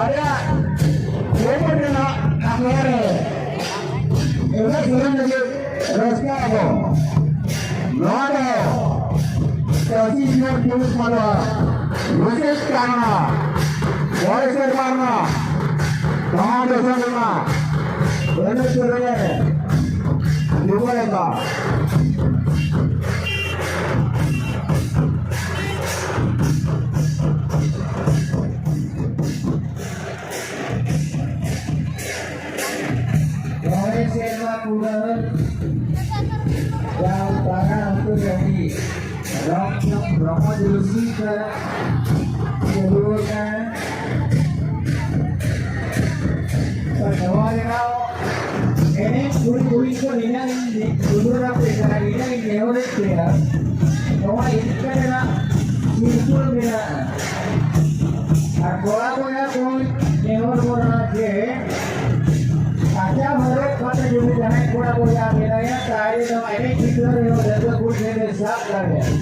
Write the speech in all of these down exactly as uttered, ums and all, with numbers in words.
ᱟᱞᱮᱭᱟᱜ ᱠᱷᱮᱞᱳᱰ ᱨᱮᱱᱟᱜ ᱟᱠᱷᱲᱟ ᱨᱮ ᱮᱱᱮᱡ ᱥᱮᱨᱮᱧ ᱞᱟᱹᱜᱤᱫ ᱨᱟᱹᱥᱠᱟᱹ ᱟᱵᱚ᱾ ᱱᱚᱣᱟ ᱫᱚ ᱪᱟᱹᱥᱤ ᱡᱤᱭᱚᱱ ᱴᱩᱨᱤᱥᱴ ᱢᱟᱰᱣᱟ ᱵᱤᱥᱮᱥ ᱠᱟᱨᱚᱱᱟ ᱢᱚᱬᱮ ᱥᱮᱨᱢᱟ ᱨᱮᱱᱟᱜ ᱱᱚᱣᱟ ᱫᱚᱥᱟᱨ ᱨᱮᱱᱟᱜ ᱮᱱᱮᱡ ᱥᱮᱨᱮᱧ ᱮ ᱡᱚᱜᱟᱲ ᱮᱫᱟ᱾ ᱢᱚᱬᱮ ᱥᱮᱨᱢᱟ ᱯᱩᱨᱟᱹᱣ ᱡᱟᱣ ᱛᱟᱨᱟ ᱟᱹᱛᱩ ᱨᱮ ᱟᱹᱰᱤ ᱨᱚᱢ ᱡᱷᱚᱢ ᱨᱚᱢᱚᱡᱽ ᱨᱩᱥᱤᱠᱟ ᱪᱟᱹᱞᱩ ᱟᱠᱟᱱᱟ᱾ ᱛᱚ, ᱱᱚᱣᱟ ᱨᱮᱱᱟᱜ ᱮᱱᱮᱡ ᱠᱩᱲᱤ ᱠᱩᱲᱤ ᱠᱚ ᱱᱤᱱᱟᱹᱜ ᱤᱧ ᱫᱩᱞᱟᱹᱲ ᱟᱯᱮ ᱠᱟᱱᱟ, ᱱᱤᱱᱟᱹᱜ ᱤᱧ ᱱᱮᱦᱚᱨᱮᱫ ᱯᱮᱭᱟ, ᱱᱚᱣᱟ ᱤᱫᱤ ᱠᱟᱛᱮ ᱱᱟᱜ ᱥᱤᱨᱯᱟᱹ ᱢᱮᱱᱟᱜᱼᱟ᱾ ᱟᱨ ᱠᱚᱲᱟ ᱵᱚᱭᱦᱟ ᱠᱚ ᱱᱮᱦᱚᱨ ᱵᱚᱱᱟ ᱡᱮ ᱠᱟᱪᱟ ᱦᱚᱨᱚᱜ ᱠᱟᱛᱮ ᱡᱩᱫᱤ ᱡᱟᱦᱟᱸᱭ ᱠᱚᱲᱟ ᱵᱚᱭᱦᱟ ᱢᱮᱱᱟᱭᱟ, ᱛᱟᱦᱞᱮ ᱫᱚ ᱮᱱᱮᱡ ᱵᱷᱤᱛᱨᱤ ᱨᱮᱦᱚᱸ ᱰᱟᱺᱜᱩᱣᱟᱹ ᱠᱩᱲᱤ ᱴᱷᱮᱱ ᱮ ᱥᱟᱵ ᱫᱟᱲᱮᱭᱟᱜᱼᱟ᱾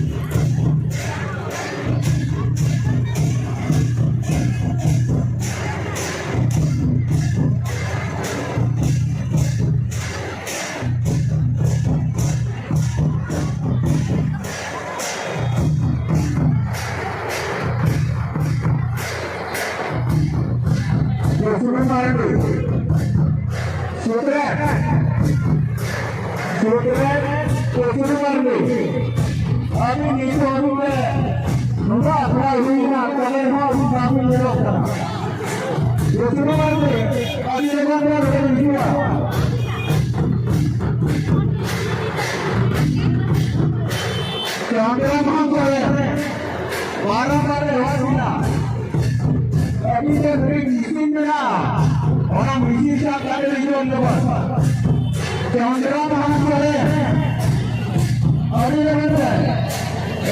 ᱥᱩᱫᱷᱤᱨ ᱢᱟᱨᱰᱤ, ᱥᱩᱫᱷᱤᱨ, ᱥᱩᱫᱷᱤᱨ, ᱥᱩᱫᱷᱤᱨ ᱢᱟᱨᱰᱤ, ᱟᱹᱵᱤᱱ ᱱᱤᱛᱚᱜ ᱦᱟᱹᱵᱤᱡ ᱛᱮ ᱱᱚᱝᱠᱟ ᱟᱠᱷᱲᱟ ᱦᱩᱭ ᱮᱱᱟ, ᱛᱟᱦᱞᱮ ᱦᱚᱸ ᱟᱹᱵᱤᱱ ᱵᱟᱵᱤᱱ ᱧᱮᱞᱚᱜ ᱠᱟᱱᱟ᱾ ᱥᱩᱫᱷᱤᱨ ᱢᱟᱨᱰᱤ, ᱟᱹᱰᱤ ᱞᱚᱜᱚᱱ ᱵᱚᱱ ᱦᱤᱡᱩᱜᱼᱟ᱾ ᱪᱟᱸᱫᱽᱨᱟ ᱢᱟᱦᱟ ᱠᱚᱨᱮ ᱵᱟᱨᱚ ᱵᱟᱨᱚ ᱦᱚᱲ ᱢᱮᱱᱟᱜᱼᱟ᱾ ᱟᱹᱰᱤ ᱛᱮ ᱢᱤᱫ ᱢᱤᱥᱤᱱ ᱢᱮᱱᱟᱜᱼᱟ, ᱚᱱᱟ ᱢᱤᱥᱤᱱ ᱥᱟᱵ ᱠᱟᱛᱮ ᱦᱤᱡᱩᱜ ᱟᱢ ᱫᱚ᱾ ᱪᱚᱱᱫᱨᱚ ᱢᱚᱦᱚᱱ ᱠᱚᱨᱮ ᱟᱹᱰᱤ ᱞᱮᱠᱟᱛᱮ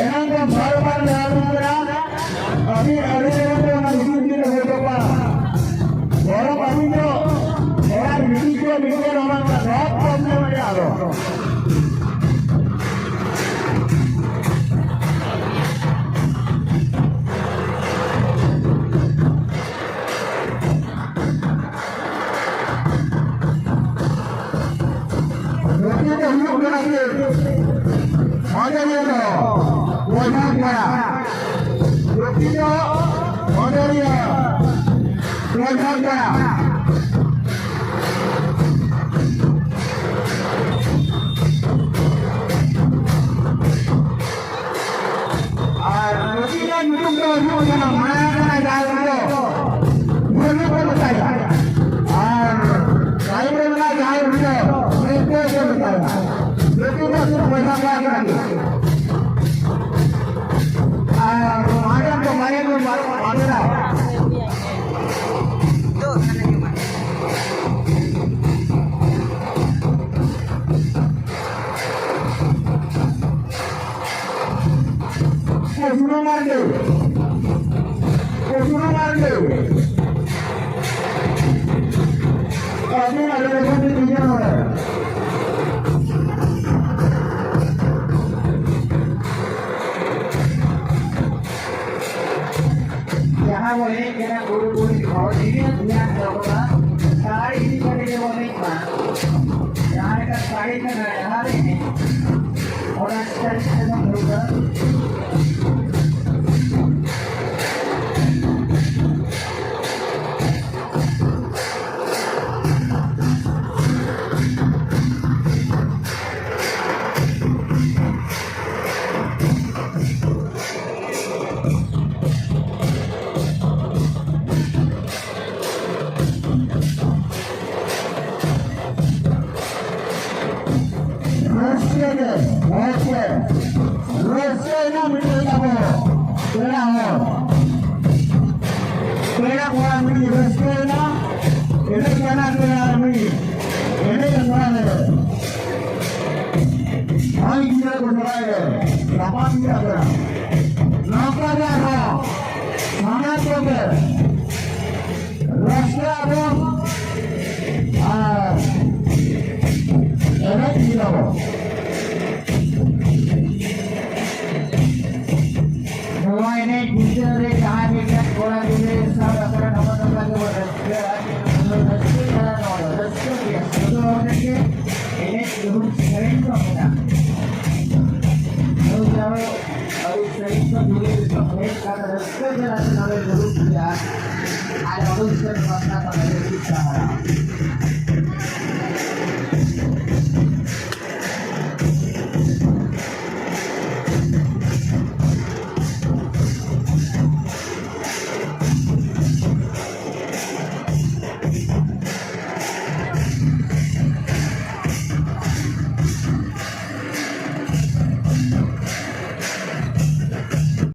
ᱮᱱᱟᱝ ᱠᱷᱚᱱ ᱵᱟᱨ ᱵᱟᱨ ᱞᱮ ᱟᱹᱜᱩ ᱠᱟᱱᱟ᱾ ᱟᱹᱰᱤ ᱟᱹᱰᱤ ᱞᱮᱠᱟᱛᱮ ᱚᱱᱟ ᱢᱤᱥᱤᱱ ᱜᱮ ᱦᱩᱭ ᱠᱚᱜᱼᱟ᱾ ᱵᱚᱨᱚᱝ ᱟᱹᱵᱤᱱ ᱫᱚ ᱚᱲᱟᱜ ᱢᱤᱥᱤᱱ ᱠᱚ ᱢᱤᱥᱤᱱ ᱚᱱᱟ ᱨᱮᱱᱟᱜ ᱥᱚᱵ ᱯᱨᱚᱵᱞᱮᱢ ᱢᱮᱱᱟᱜᱼᱟ ᱟᱫᱚ᱾ ᱦᱩᱭᱩᱜ ᱠᱟᱱᱟ ᱡᱮ ᱢᱟᱹᱫᱟᱹᱲᱤᱭᱟᱹ ᱫᱚ ᱵᱚᱡᱷᱟ ᱠᱚᱲᱟ, ᱫᱷᱩᱛᱤ ᱫᱚ ᱢᱟᱹᱫᱟᱹᱲᱤᱭᱟᱹ ᱵᱚᱡᱷᱟ ᱠᱚᱲᱟ᱾ ᱟᱨ ᱱᱩᱠᱤᱱᱟᱜ ᱧᱩᱛᱩᱢ ᱫᱚ ᱦᱩᱭᱩᱜ ᱠᱟᱱᱟ ᱢᱟᱭᱟ ᱠᱟᱱᱟ, ᱡᱟᱦᱟᱸᱭ ᱫᱚ ᱵᱷᱟᱹᱜᱤ ᱠᱚ ᱢᱮᱛᱟᱭᱟ᱾ ᱟᱨ ᱛᱟᱭᱚᱢ ᱨᱮ ᱢᱮᱱᱟᱭᱟ ᱡᱟᱦᱟᱸᱭ ᱩᱱᱤ ᱫᱚ ᱢᱮᱱᱛᱮ ᱠᱚ ᱢᱮᱛᱟᱭᱟ᱾ ᱱᱩᱠᱤᱱ ᱫᱚ ᱥᱩᱫᱷᱩ ᱵᱚᱭᱦᱟ ᱠᱚᱲᱟ ᱠᱟᱱᱟ ᱠᱤᱱ᱾ ᱟᱨ ᱢᱟᱭᱟ ᱫᱚ ᱢᱟᱭᱟ ᱫᱚ ᱢᱟᱨᱟᱝ ᱢᱟᱨᱟᱝ ᱠᱚᱥᱩᱨᱟ ᱢᱟᱨᱰᱤ, ᱠᱚᱥᱩᱨᱟ ᱢᱟᱨᱰᱤ, ᱟᱵᱚ ᱟᱞᱮ ᱞᱟᱹᱜᱤᱫ ᱛᱮ ᱛᱤᱸᱜᱩ ᱦᱚᱲ᱾ ᱡᱟᱦᱟᱸ ᱵᱚ ᱮᱱᱮᱡ ᱠᱟᱱᱟ ᱠᱩᱲᱤ ᱠᱩᱲᱤ ᱦᱚᱲ, ᱤᱱᱟᱹ ᱫᱷᱮᱭᱟᱱ ᱫᱚᱦᱚ ᱠᱟᱜ, ᱥᱟᱲᱤ ᱤᱫᱤ ᱠᱟᱛᱮ ᱜᱮᱵᱚ ᱮᱱᱮᱡ ᱢᱟ᱾ ᱡᱟᱦᱟᱸ ᱞᱮᱠᱟ ᱥᱟᱲᱤ ᱠᱟᱱᱟ, ᱡᱟᱦᱟᱸ ᱨᱮ ᱮᱱᱮᱡ, ᱚᱱᱟ ᱥᱟᱲᱤ ᱛᱮᱵᱚᱱ ᱫᱩᱲᱩᱵᱟ᱾ ᱨᱟᱹᱥᱠᱟᱹ ᱜᱮ, ᱨᱟᱹᱥᱠᱟᱹ, ᱨᱟᱹᱥᱠᱟᱹ ᱨᱮᱱᱟᱜ ᱢᱤᱫᱴᱮᱱ ᱛᱟᱵᱚ ᱯᱮᱲᱟ ᱦᱚᱲ, ᱯᱮᱲᱟ ᱠᱚᱲᱟ ᱢᱤᱫ ᱨᱟᱹᱥᱠᱟᱹ ᱨᱮᱱᱟᱜ ᱮᱱᱮᱡ ᱠᱟᱱᱟ ᱯᱮᱲᱟ ᱢᱤᱫ ᱮᱱᱮᱡ ᱟᱠᱷᱲᱟ ᱨᱮ᱾ ᱦᱚᱭ ᱜᱤᱫᱽᱨᱟᱹ ᱠᱚ ᱡᱚᱲᱟᱭ ᱨᱮ ᱨᱟᱯᱟᱜ ᱜᱤᱫᱽᱨᱟᱹ ᱠᱟᱱᱟ᱾ ᱱᱚᱝᱠᱟ ᱜᱮ ᱟᱨᱦᱚᱸ ᱥᱟᱱᱟᱢ ᱠᱚᱜᱮ ᱨᱟᱹᱥᱠᱟᱹ ᱟᱵᱚᱱ ᱟᱨ ᱮᱱᱮᱡ ᱜᱮᱭᱟᱵᱚᱱ᱾ ᱱᱚᱣᱟ ᱮᱱᱮᱡ ᱵᱷᱤᱛᱟᱹᱨ ᱨᱮ ᱡᱟᱦᱟᱸᱭ ᱢᱤᱫᱴᱟᱝ ᱠᱚᱲᱟ ᱜᱤᱫᱽᱨᱟᱹ ᱥᱟᱵ ᱟᱠᱟᱱᱟ, ᱱᱚᱣᱟ ᱫᱚ ᱚᱱᱠᱟ ᱜᱮᱵᱚᱱ ᱨᱟᱹᱥᱠᱟᱹᱜᱼᱟ᱾ ᱨᱟᱹᱥᱠᱟᱹ ᱜᱮᱭᱟ᱾ ᱡᱚᱛᱚ ᱦᱚᱲ ᱜᱮ ᱮᱱᱮᱡ ᱫᱩᱲᱩᱵ ᱥᱮᱨᱮᱧ ᱠᱚ ᱢᱮᱱᱟᱜᱼᱟ᱾ ᱱᱩᱭ ᱫᱚ ᱟᱹᱰᱤ ᱥᱮᱨᱮᱧ ᱠᱚ ᱫᱩᱲᱩᱵ ᱠᱚ ᱦᱮᱡ ᱠᱟᱛᱮ ᱨᱟᱹᱥᱠᱟᱹ ᱡᱟᱞᱟᱛᱮ ᱱᱚᱰᱮ ᱫᱩᱲᱩᱵ ᱜᱮᱭᱟ᱾ ᱟᱨ ᱚᱰᱚᱠ ᱥᱮᱴᱮᱨ ᱵᱟᱠᱷᱨᱟ ᱠᱚ ᱞᱟᱹᱜᱤᱫ ᱥᱟᱨᱦᱟᱣ᱾